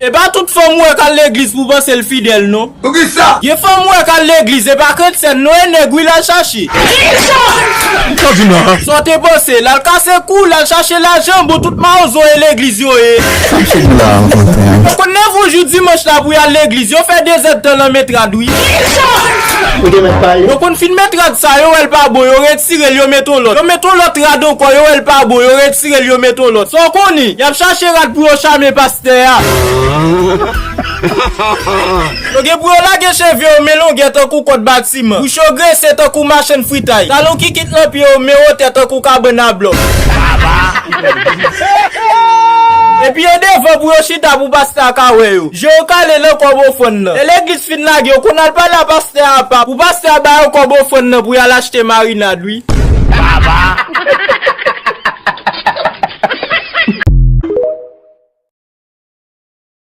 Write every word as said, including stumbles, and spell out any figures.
E pa tout fanm ou wè k al legliz pou w panse l fidèl non. Poukisa? Gen fanm ou wè k al legliz, e pa kretyèn non, e nèg wi l al chache. Sa w te panse? L al kase kou, l al chache lajan, bon tout mawozo e legliz yo ye. Yo konn leve w jou dimanch la pou y al legliz, yo fè de zèdtan nan men trad wi. Yo konn fin men trad sa, yo wè l pa bon, yo retire l, yo met on lòt. Yo met on lòt rad ankò, yo wè l pa bon, yo retire l, yo met on lòt. Sa w konnen, y ap chache rad pou yo chame pastè a. Yo gen pou yo lage cheve yo men longè tankou kòd batiman. Bouch yo grese tankou machann fritay. Talon kikit nan pye yo men wotè tankou kabann a blòk. Epi yo devan pou yo chita pou pastè a ka wè yo. Je yo kale nan kòb ofrann nan. Lè legliz fin lage, yo konn al pale a pastè a apa pou pastè a ba yo kòb ofrann nan pou y al achte marinad wi.